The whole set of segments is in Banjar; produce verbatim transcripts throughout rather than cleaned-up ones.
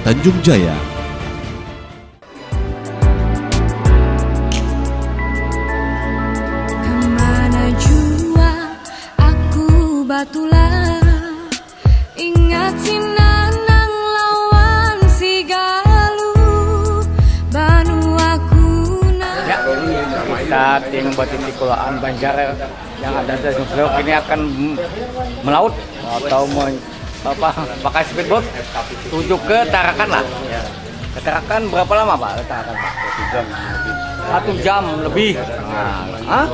Tanjung Jaya. Kemana jua aku batulah. Ingat si Nanang lawan si Galuh. Banuaku nah. Ya, kita tim batiti kulaan Banjar yang ada di Tanjung Selok ini akan melaut atau men- apa, pakai speedboat tuju ke Tarakan lah. Ke Tarakan berapa lama, Pak? Ke Tarakan, Pak? Satu jam lebih. Nah, hah?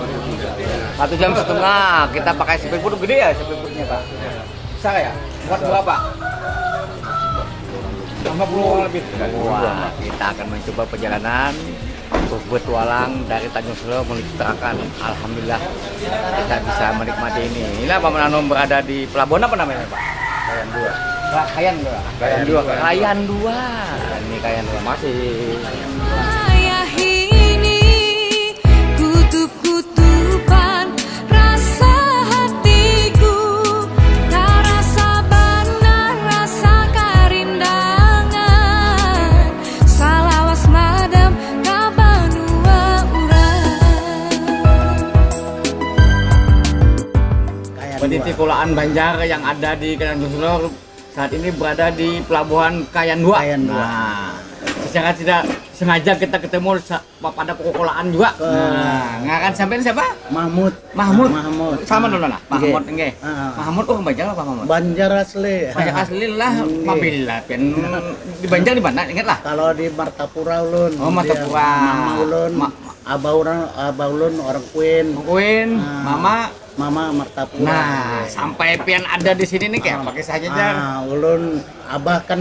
Satu jam setengah. Kita pakai speedboat gede ya speedboatnya, Pak? Besar ya? Muat berapa? Lima puluh orang lebih. Wah, kita akan mencoba perjalanan untuk bertualang dari Tanjung Selok menuju Tarakan. Alhamdulillah, kita bisa menikmati ini. Inilah Paman Anom berada di pelabuhan apa namanya, Pak? Kayan dua. Kayan dua. Kayan dua. Ini Kayan dua masih. Wayah ini kutup-kutupan rasa hatiku. Tarasa banar rasa karindangan. Salawas madam ka banua urang. Peniti kulaan Banjar yang ada di Tanjung Selok saat ini berada di pelabuhan Kayan dua. Kayan dua. Nah, secara tidak sengaja kita ketemu sa- pada pokok kulaan juga. Nah, ngaran sampean siapa? Mahmud. Mahmud. Mahmud. Sama dulu lah, Nggih. Mahmud nggih. Ah. Mahmud orang Banjar apa Mahmud? Banjar asli. Banjar asli lah, Nggih. Mabila pian di Banjar di mana ingat lah. Kalau di Martapura ulun. Oh, Martapura. Dia, mama ulun, Ma- abah orang, abah ulun orang Kuin. Kuin, Ah. Mama. Mama Martapura. Nah, sampai pian ada di sini nih kayak apa kisahnya, Jar? Ah, ulun abah kan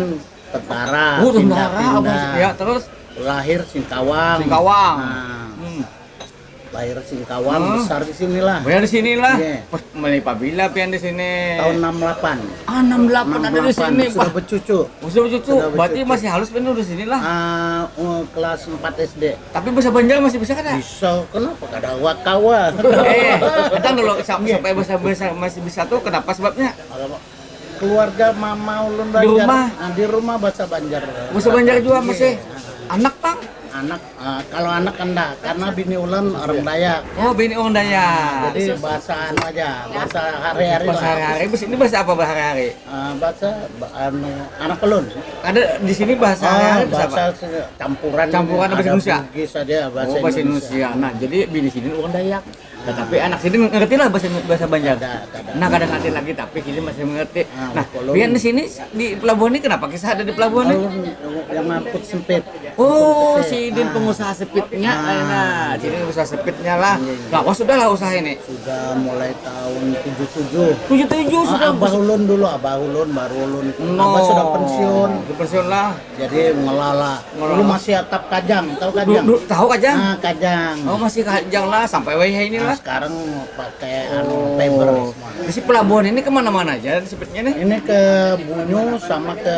tentara. Oh, tentara pindah-pindah. Abah. Ya, terus Lahir Singkawang. Singkawang. Nah, Hmm. lahir Singkawang, Hmm. Besar di sinilah. Bayar di sinilah. Iya. Pas mulai pabila pian di sini? Tahun enam delapan. Ah, enam delapan ada di sini. Sudah Wah, bercucu. sudah bercucu. Sudah Berarti bercucu. Masih halus pian di sini lah. Ah, uh, kelas empat S D. Tapi bahasa Banjar masih bisa kada? Bisa, kenapa kada kawa-kawa? Eh, datang dulu sa- sampai bahasa bahasa masih bisa tuh kenapa sebabnya? Keluarga mama ulun Di Banjar. rumah? Nah, di rumah bahasa Banjar. Bahasa Banjar juga Iya. Masih. Anak, Bang? Anak, ah, kalau anak kan enggak, karena bini ulun orang Dayak. Oh, bini orang Dayak. Jadi bahasa anu aja, bahasa hari-hari Bahasa lah. Hari-hari. Bahasa ini bahasa apa bahasa Hari-hari? Ah, bahasa ba- anu anak ulun. Ada di sini bahasa Ah, Hari-hari bahasa bahasa apa? se- campuran. Campuran bahasa Ada Indonesia? Bugis ada bahasa Oh, bahasa Indonesia. Indonesia. Nah, jadi bini sini orang Dayak. Tetapi anak sini ngerti lah bahasa bahasa Banjar. Ada, ada. Nah, kadang ngerti lagi tapi sini masih mengerti. Ah, Nah, kalau pian di sini di pelabuhan ini kenapa kisah ada di pelabuhan ini? Ulun yang ngangkut sempit. Oh, Sempit. si Idin Ah. Pengusaha sepitnya. Ah. Nah, sini usaha sepitnya lah. Iya, iya. Nah, wah sudah lah usaha ini. Sudah mulai tahun tujuh tujuh. Tujuh tujuh sudah. Ah, abah ulun dulu, abah ulun, baru ulun. No. Abah sudah pensiun. Sudah pensiun lah. Jadi ngelala. Dulu Ngelala. Masih atap kajang, tahu Du- kajang? du- tahu kajang? Ah, kajang. Oh, masih kajang lah sampai wayah ini Nah, lah. Sekarang pakai anu Oh. fiber semua. Jadi pelabuhan ini kemana-mana aja sepitnya nih? Ini ke Bunyu sama ke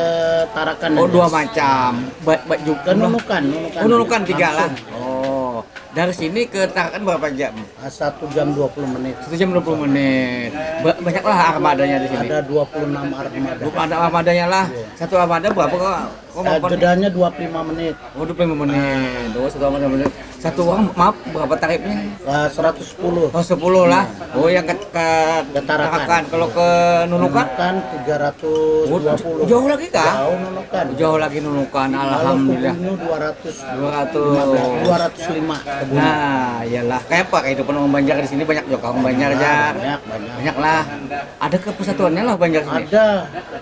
Tarakan. Oh, Aja. Dua macam. Ba- ba- ju- Ke Nunukan, Nunukan. Oh, Nunukan tiga lah. Langsung. Oh, dari sini ke Tarakan berapa jam? Ah, satu jam dua puluh menit. Satu jam dua puluh menit. Ba- banyak lah armadanya di sini. Ada dua puluh enam armada. Ada armadanya lah. Iya. Satu armada berapa kok? Kok Eh, makan? Jedanya dua puluh lima menit. Oh, dua puluh lima menit. Oh, satu armada menit. Satu orang, maaf, berapa tarifnya? Ah, seratus sepuluh. Oh, sepuluh lah. Oh, yang ke, ke Ke Tarakan. Tarakan. Kalau ke Nunukan? Kan tiga ratus dua puluh. Oh, jauh lagi kah? Jauh Nunukan. Jauh lagi Nunukan, Kalau alhamdulillah. Kebunyu dua ratus Dua ratus. Dua ratus lima kebun. Nah, iyalah. Kayak apa kehidupan orang Banjar di sini banyak juga orang Banjar aja. Banyak, banyak. Banyak lah. Ada ke persatuannya lah Banjar sini. Ada.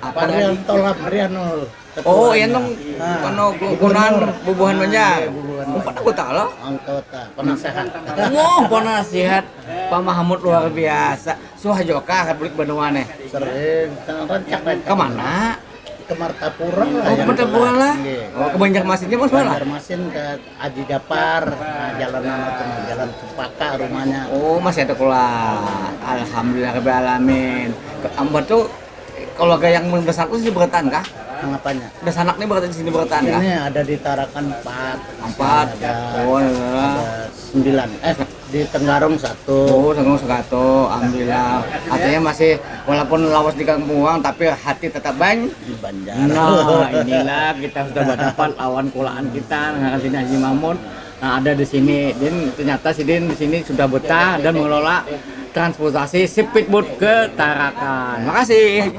Apa Varian tadi? Tolap Rianul. Oh, Ketuanya. iya dong. Nah, Kono gubernur. konan bubuhan Nah, Banjar. iya, bubuhan Umpat Banjar. anggota lo? Anggota, penasehat. Wah, penasihat Pak Mahmud luar biasa. Suah juga kan bulik benua nih. Sering, kan rancak, rancak. Kemana? Ke Martapura lah. Oh, ke Yang Martapura jelas. lah. Nggih. Oh, ke Banjarmasinnya mau sebelah? Banjarmasin ke Haji Japar, nah, jalan anu tuh, nah, jalan Cempaka rumahnya. Oh, masih ada kula. Alhamdulillah rabbil alamin. Ke- Ambat tuh keluarga yang besar tuh sini bertahan kah? Kenapanya? Ada sanak nih bertahan di sini bertahan kah? Ini ada di Tarakan empat. Empat. Ada, Oh, iya. Ada Sembilan, eh, di Tenggarong satu. Oh, Tenggarong satu, alhamdulillah. Artinya masih, walaupun lawas di kampung, tapi hati tetap banyak di Banjar. Nah, inilah kita sudah berdapat lawan kulaan kita, ngaran sini Haji Mamun. Nah, ada di sini. Dan ternyata sidin di sini sudah betah dan mengelola transportasi speedboat ke Tarakan. Makasih.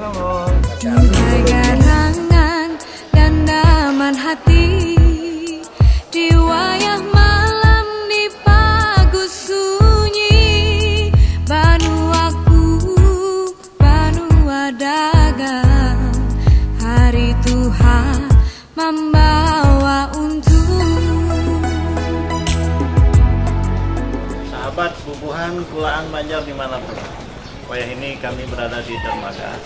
Jumpai garangan dan daman hati di wayah malam di pagus sunyi. Banuaku, banua dagang, hari Tuhan membawa untung. Sahabat bubuhan kulaan Banjar dimanapun, wayah ini kami berada di dermaga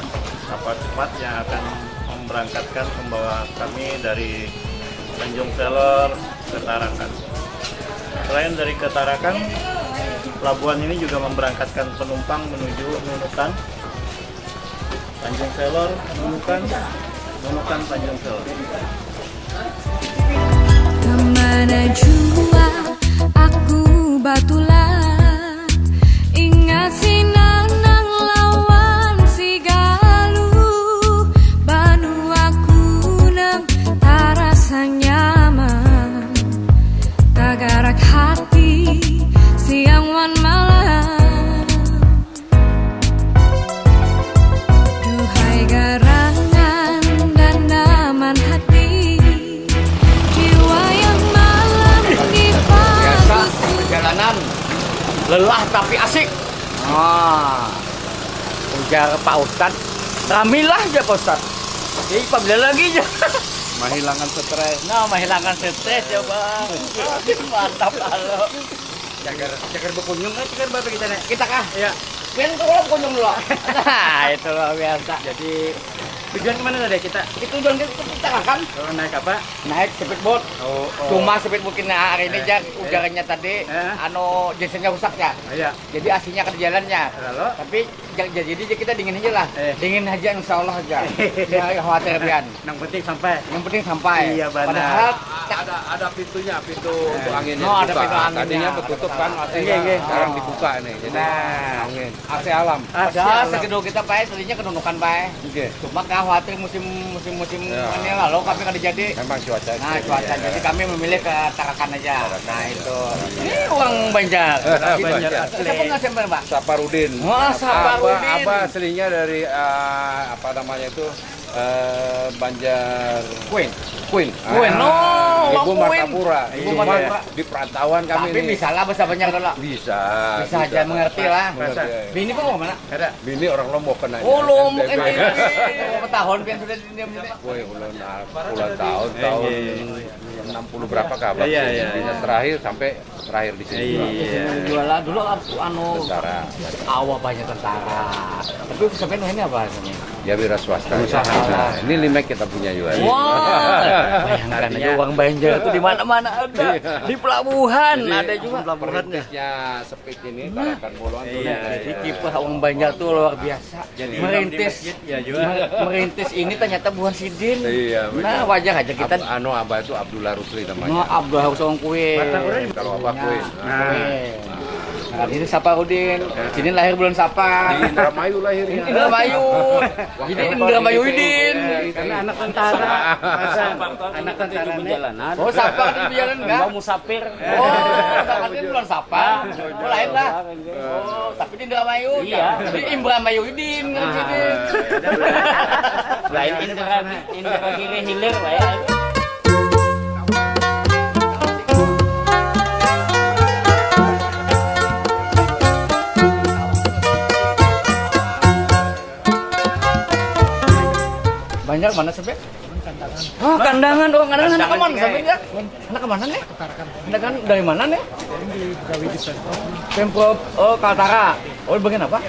kapal cepat yang akan memberangkatkan, membawa kami dari Tanjung Selor ke Tarakan. Selain dari ke Tarakan, pelabuhan ini juga memberangkatkan penumpang menuju Nunukan, Tanjung Selor, Nunukan, Nunukan, Tanjung Selor. Kemana jua aku batulah, ingat si Nanang lawan si Galuh. Banuaku nang tarasa nyaman, tagarak hati siang wan malam. Duhai garangan dan daman hati, di wayah malam di pagus. Biasa perjalanan lelah tapi asik. Ah, ujar Pak Ustad, ramilah aja Pak Ustad. Jadi pabila lagi aja. Menghilangkan stres. Nah, menghilangkan stres ya, Bang. Mantap kalau. Cagar, cagar berkunjung kan, cagar berapa kita nih? Kita kah? Iya. Pian tuh kalau berkunjung dulu. Nah, itu luar biasa. Jadi tujuan kemana tadi kita? Itu tujuan kita, kita kan. Oh, naik apa? Naik speedboat. Oh, oh. Cuma speedboat kita hari ini, eh, jak, eh, ujarannya tadi, eh, anu, gensernya rusak ya. Iya. Jadi asinya kada jalannya. Lalu? Tapi ja-, jadi aja kita dingin aja lah. Eh. Dingin aja, insya Allah aja. Jangan khawatir pian. Yang penting sampai. Yang penting sampai. Iya, benar. Padahal ada, ada pintunya, pintu untuk angin. Oh, ada pintu anginnya. Tadinya tertutup kan, A C-nya. Iya, iya. Sekarang dibuka nih. Jadi nah, angin. A C alam. Padahal segedul kita bae, tadinya ke Nunukan bae. Oke. Cuma khawatir musim, musim, musim ini lalu kami kada jadi. Memang cuaca. Nah, cuaca. Jadi kami memilih ke Tarakan aja. Tarakan aja. Nah, itu. Ini orang Banjar. Banjar asli. Siapa nggak siapa, Pak? Saparudin. Wah, Saparudin. Abah, abah aslinya dari, eh, apa namanya itu? Eh, Banjar Kuin. Kuin. Kuin. Ah, no, Ibu Martapura. Ibu Martapura. Di perantauan kami. Tapi bisa lah bahasa Banjar kalau. Bisa. Bisa aja, mengerti lah. Mengerti. Bini kok mana? Ada. Bini orang Lombok kena. Oh, Lombok, N T B. Berapa tahun pian sudah di India? Woi, puluhan, puluhan tahun, tahun enam puluh berapa kah, Bang? Iya, iya. Dinas terakhir sampai terakhir di sini. Iya. Jualan dulu ap-, anu, tentara. Awal banyak tentara. Tapi sampai ini apa namanya? Ya, wira swasta. Usaha. Nah, ini limek kita punya juga. Wah, bayangkan aja, uang Banjar itu di mana-mana ada. Iya. Di pelabuhan ada juga. Pelabuhannya. Perintisnya Sepit ini, Tarakan Bolon tuh. Iya, iya. Jadi kiprah uang Banjar tuh luar biasa. Jadi merintis, ya juga. Merintis ini ternyata buhan sidin. Iya, betul. Nah, wajar aja kita. Ab-, anu, abah itu Abdullah Rusli namanya. Nah, Abdullah Rusli Kuin. Kalau abah Kuin. Nah. Kuin. Nah, ini Saparudin. Sidin lahir bulan Sapa? Di Indramayu lahir. Indramayu. Jadi Indramayu Idin. Karena anak tentara. Anak tentara nih. Oh, Sapa di jalan enggak? Mau musafir. Oh, berarti bulan Sapa. Oh, lain lah. Oh, tapi di Indramayu. Iya. Di Imbra Mayuidin kan sini. Lain Indra, Indra Giri Hilir lah ya. Banjar mana sampai? Oh, Kandangan. Oh, Kandangan anak mana sampai ya? Anak mana nih? Kandangan dari mana nih? Ini begawi di Pemprov. Pemprov, oh, Kaltara. Oh, bagian apa?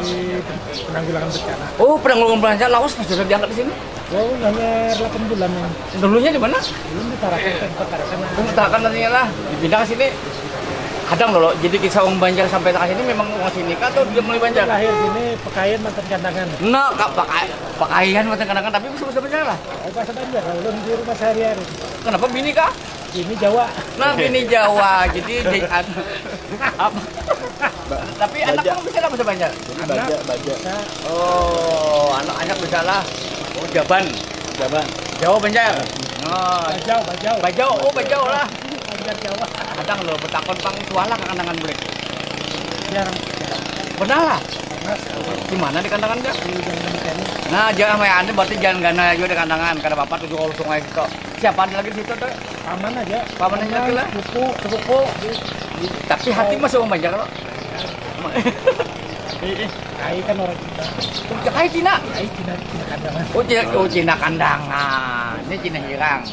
Di penanggulangan bencana. Oh, penanggulangan bencana. Lawas sudah diangkat di sini? Oh, hanya delapan bulan ini. Dulunya di mana? Dulu di Tarakan, Pemkot Tarakan. Pemkot Tarakan tadinya lah. Dipindah ke sini. Kadang lho, jadi kisah wong Banjar sampai tengah sini memang wong sini kah atau dia mulai Banjar? Lahir sini, Pekayan, mantan Kandangan. Nah, kak pakai pakaian mantan Kandangan tapi bisa bahasa Banjar lah. Bahasa Banjar lah, ulun di rumah sehari-hari. Kenapa bini kah? Bini Jawa. Nah, bini Jawa. Jadi, jadi anu, apa? Tapi anak baja. Kan bisa lah bahasa Banjar. Jadi baja, baja. Oh, anak, anak bisa lah. Oh, jaban. Jaban. Jawa Banjar. Oh. Bajau, bajau. Bajau, oh, bajau lah. Banjar Jawa. Kadang lo betakon pang sualah ke Kandangan bulik. Jarang. Pernah lah. Di mana di Kandangan, Jang? Nah, jangan main anu, berarti jangan gana juga di Kandangan. Kada apa-apa tuh, kalau sungai gitu. Siapa ada lagi di situ tuh? Paman aja. Paman aja lagi lah. Sepupu, sepupu. Tapi hati masih orang Banjar kok. Tapi, eh, Ai kan orang Cina. Oh, Cina, Cina. Ai Cina, Cina Kandangan. Oh, Cina, oh, Cina Kandangan. Ini Cina Hirang.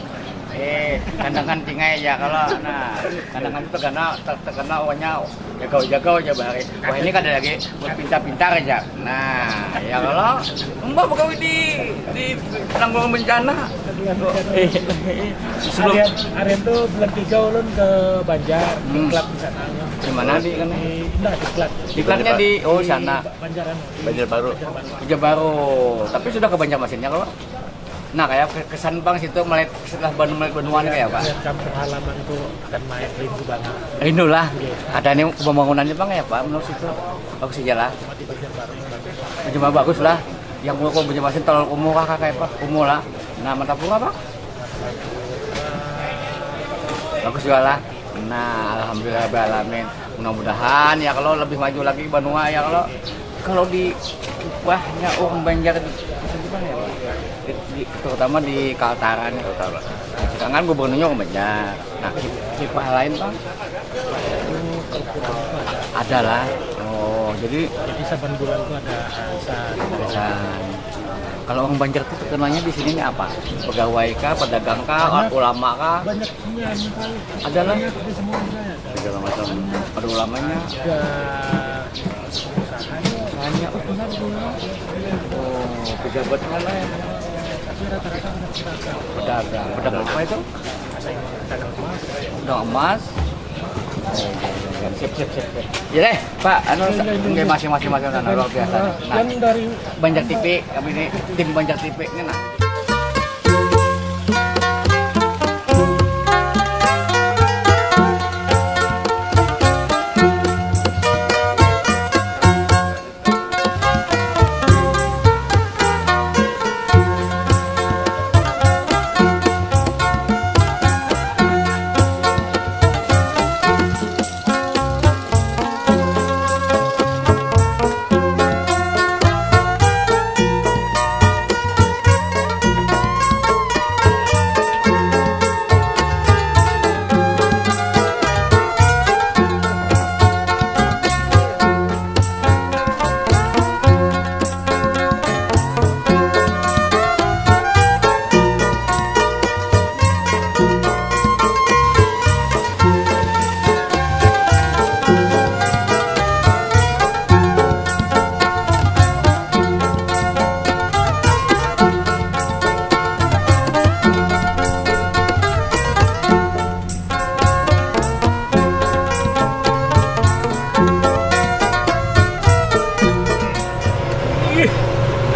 Eh, Kandangan Cingai ya kalau, nah, Kandangan itu terkenal, ter- terkenal wanya jagau-jagau aja bahari. Wah, ini kada lagi berpintar-pintar aja. Nah, ya kalau mbah begawi di di penanggulangan bencana. Eh, sebelum Harian, harian tuh bulan tiga ulun ke Banjar, hmm. Diklat di sana. Di mana di kan? Di, nah, diklat. Diklatnya di, oh, sana. Banjaran. Banjarbaru. Banjarbaru. Tapi sudah ke Banjarmasinnya kalau? Nah, kayak ke- kesan bang situ mulai setelah Bandung mulai Banua nih kayak apa? Lihat kampung halaman tuh akan main rindu banget. Rindu lah. Iya. Ada nih pembangunannya bang ya pak menurut situ bagus aja lah. Cuma bagus lah. Yang mau kau Banjarmasin terlalu kumuh kah kayak apa? Kumuh lah. Nah, Martapura bang? Bagus juga lah. Nah, alhamdulillah alamin. Mudah-mudahan ya kalau lebih maju lagi Banua ya kalau kalau di upahnya orang Banjar di, di, di, terutama di Kaltara nih. Kaltara. Nah, sedangkan gubernurnya orang Banjar. Nah, kipah lain bang ada lah. Oh, jadi jadi saban bulan tuh ada arisan. Arisan. Kalau orang Banjar tuh terkenalnya di sini nih apa? Pegawai kah, pedagang kah, banyak, ulama kah? Banyak semua yang tahu. Ada lah. Banyak di semua wilayah. Segala macam. Ada ulamanya. Ada usahanya. Usahanya. Oh, benar dulu. Oh, pejabatnya lah. Tapi rata-rata anak pedagang. Pedagang. Pedagang apa itu? Ada yang pedagang emas. Pedagang emas. Sip, sip, sip, sip. Ya deh, Pak, anu, ya, ya, ya, nggih, masing-masing, masing, nah, luar biasa. Nah, yang dari Banjar T V, kami ini tim Banjar T V ini, nah.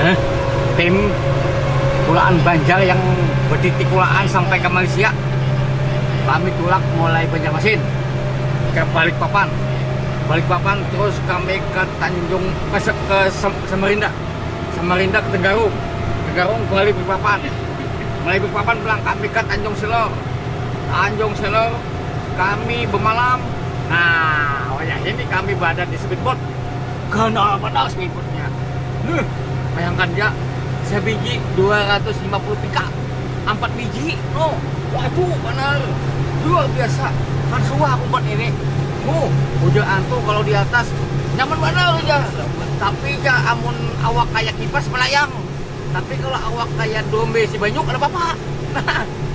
Nah, tim Kulaan Banjar yang betitik kulaan sampai ke Malaysia. Kami tulak mulai Banjarmasin ke Balikpapan. Balikpapan terus kami ke Tanjung, ke, Se- ke Sem- Samarinda. Samarinda ke Tegarung. Tegarung kembali Balikpapan. Mulai Balikpapan pulang kami ke Tanjung Selor. Tanjung Selor kami bermalam. Nah, wayah ini kami berada di speedboat. Ganal banar speedboatnya. Nuh, bayangkan ja, sabiji dua ratus lima puluh pika. Ampat biji, no. Waduh, banar. Luar biasa. Kan suah aku buat ini. Mu, ujar antu kalau di atas nyaman banar ja. Tapi ja amun awak kayak kipas melayang. Tapi kalau awak kayak dombe si banyu kada apa-apa.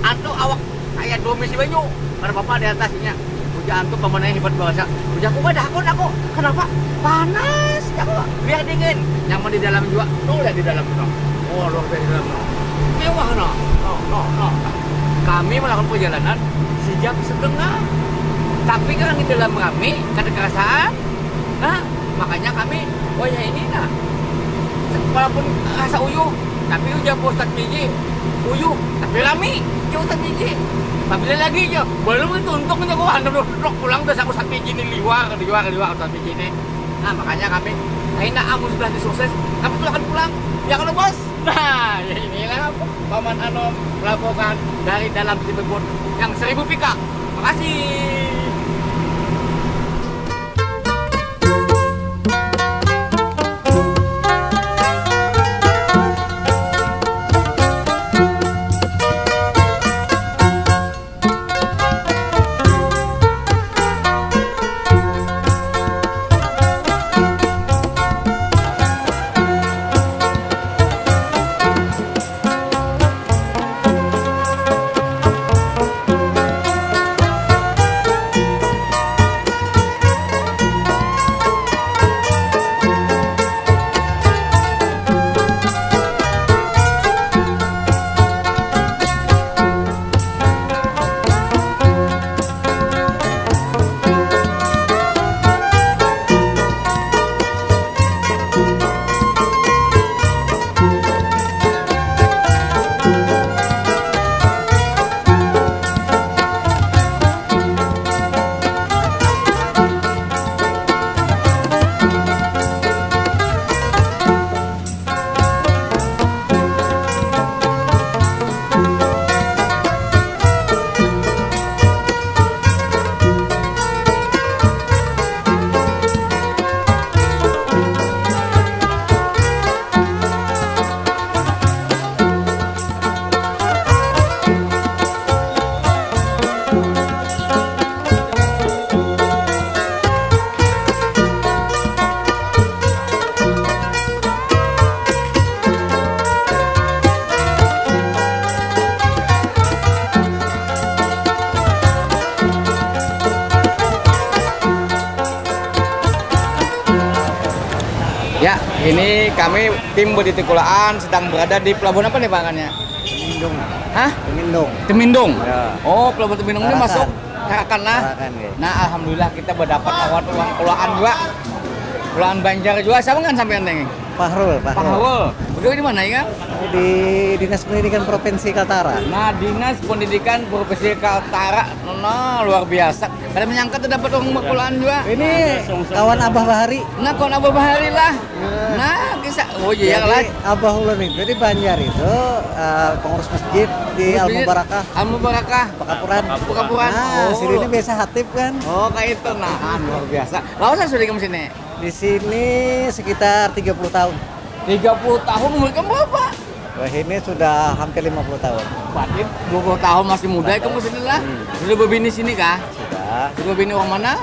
Antu awak kayak dombe si banyu kada apa-apa di atasnya. Ujar antu pamanai hebat bahasa. Ujar aku kada takut aku. Kenapa? Panas. Aku biar dingin. Nyaman di dalam juga. Tuh lihat di dalam tuh. Oh, luar biasa di dalam tuh. Mewah no. No, no, no. Kami melakukan perjalanan sejam setengah. Tapi kan di dalam rami kada kerasaan. Nah, makanya kami, oh ya ini nah. Walaupun rasa uyuh, tapi ujar Pak Ustadz P J, uyuh, tapi rami, ya Ustadz P J. Pabila lagi aja, belum itu untungnya gua hantar pulang udah sama Ustadz P J ini liwar, liwar, liwar Ustadz P J ini. Nah, makanya kami, akhirnya amun sudah disukses, kami tuh akan pulang. Ya kalau bos, nah, ya inilah Paman Anom melaporkan dari dalam Cibebut yang seribu pika. Makasih. Ya, ini kami tim Budi Tikulaan sedang berada di pelabuhan apa nih, Pak, akannya? Temindung. Hah? Temindung. Temindung? Ya. Oh, pelabuhan Temindung ini Tarakan. Masuk Tarakan lah. Tarakan, ya. Nah, alhamdulillah kita berdapat awat uang kulaan juga. Kulaan Banjar juga. Siapa kan sampean nih? Fahrul, Fahrul. Fahrul. Begawe di mana, ya? Di Dinas Pendidikan Provinsi Kaltara. Nah, Dinas Pendidikan Provinsi Kaltara. Nah, luar biasa. Kada menyangka tuh dapat uang bakulaan juga. Ini kawan Abah Bahari. Nah, kawan Abah Bahari lah. Ya. Nah, kisah. Oh iya. Jadi, lah. Abah ulun itu di Banjar itu, eh, pengurus masjid di Pengurus masjid Al Mubarakah. Al Mubarakah. Pekapuran. Pekapuran. Nah, oh, sini ini biasa hatib kan. Oh, kayak itu. Nah, luar biasa. Lawas sudah kamu sini? Di sini sekitar tiga puluh tahun. Tiga puluh tahun, umur kamu berapa? Wah, ini sudah hampir lima puluh tahun. Berarti dua puluh tahun masih muda kamu sini lah. Hmm. Sudah berbini sini kah? Sudah. Sudah berbini orang mana?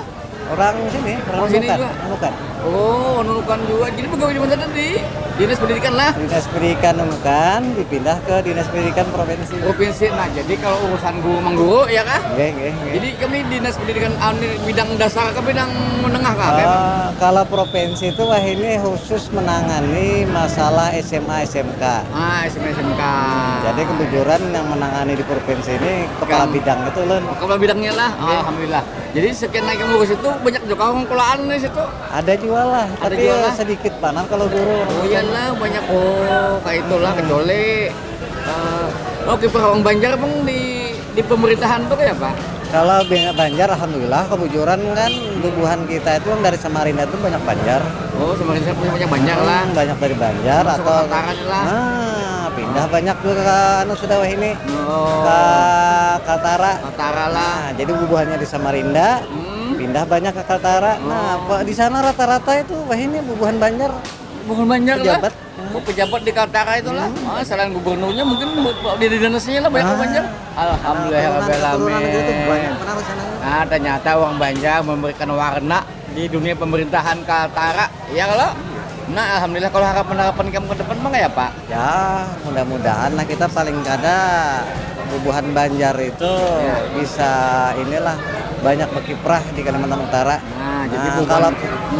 Orang sini, orang Nunukan. Orang sini juga? Nunukan. Oh, Nunukan juga. Jadi pegawai di mana tadi? Dinas Pendidikan lah. Dinas Pendidikan Nunukan, dipindah ke Dinas Pendidikan Provinsi. Provinsi. Nah, jadi kalau urusan guru mengguru ya kah? Nggih, nggih, nggih. Jadi kami Dinas Pendidikan, anu, bidang dasar ke bidang menengah kah? Eh, kalau provinsi itu wah ini khusus menangani masalah S M A S M K. Ah, S M A S M K. Jadi kebetulan yang menangani di provinsi ini kepala bidang itu, Lun. Kepala bidangnya lah. Nggih. Alhamdulillah. Jadi sekian naik ngurus itu banyak juga orang kulaan di situ. Ada juga lah, tapi juga ya lah. Sedikit banar kalau guru. Oh iyalah, banyak. Oh, kayak itulah, hmm, kecuali, eh, oh, kiprah orang Banjar pun di, di pemerintahan tuh kayak apa? Kalau Ban-, Banjar, alhamdulillah, kebujuran kan bubuhan kita itu kan dari Samarinda itu banyak Banjar. Oh, Samarinda punya banyak Banjar lah. Hmm, banyak dari Banjar. Masuk atau ke Kaltara lah. Nah, pindah banyak juga ke anu sudah wah ini. Oh. Ke Kaltara. Kaltara lah. Nah, jadi bubuhannya di Samarinda, hmm, pindah banyak ke Kaltara. Nah, oh, apa, di sana rata-rata itu wah ini bubuhan Banjar. Bubuhan Banjar lah. Pejabat. Oh, pejabat di Kaltara itulah. Hmm. Ah, selain gubernurnya mungkin di dinasnya lah banyak orang Banjar. Ah. Alhamdulillah, turunan, keturunan itu tuh banyak benar di sana. Nah, ternyata orang Banjar memberikan warna di dunia pemerintahan Kaltara, ya kalau? Nah, alhamdulillah, kalau harapan-harapan kamu ke depan mah kayak apa? Ya, mudah-mudahan lah kita paling kada bubuhan Banjar itu, ya, bisa inilah banyak berkiprah di Kalimantan Utara. Nah, jadi, nah, bubuhan kalau,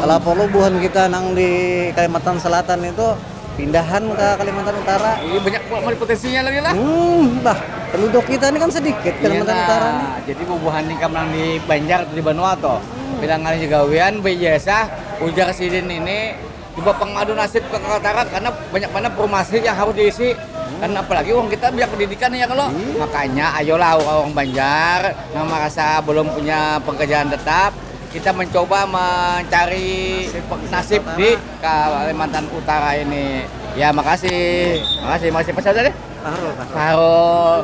kalau perlu bubuhan kita nang di Kalimantan Selatan itu Pindahan ke Kalimantan Utara. Iya, banyak banget potensinya lagi lah. Hmm, bah, penduduk kita ini kan sedikit Kalimantan Iya, Utara nah. Nih. Jadi bubuhan ikam nang di Banjar atau di Banua tuh. Bilang ada gawian, ijazah, ujar sidin ini coba pengadu nasib ke Kaltara karena banyak mana formasi yang harus diisi. Dan apalagi uang kita banyak pendidikan ya kalau makanya ayolah orang-orang Banjar yang merasa belum punya pekerjaan tetap, kita mencoba mencari nasib, di Kalimantan Utara ini. Ya, makasih. Makasih, makasih Pak Saudara. Harus, Pak. Sarul.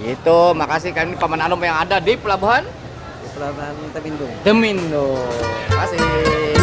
Itu, makasih kami Paman Anum yang ada di pelabuhan Pelabuhan Temindung. Temindung. Makasih.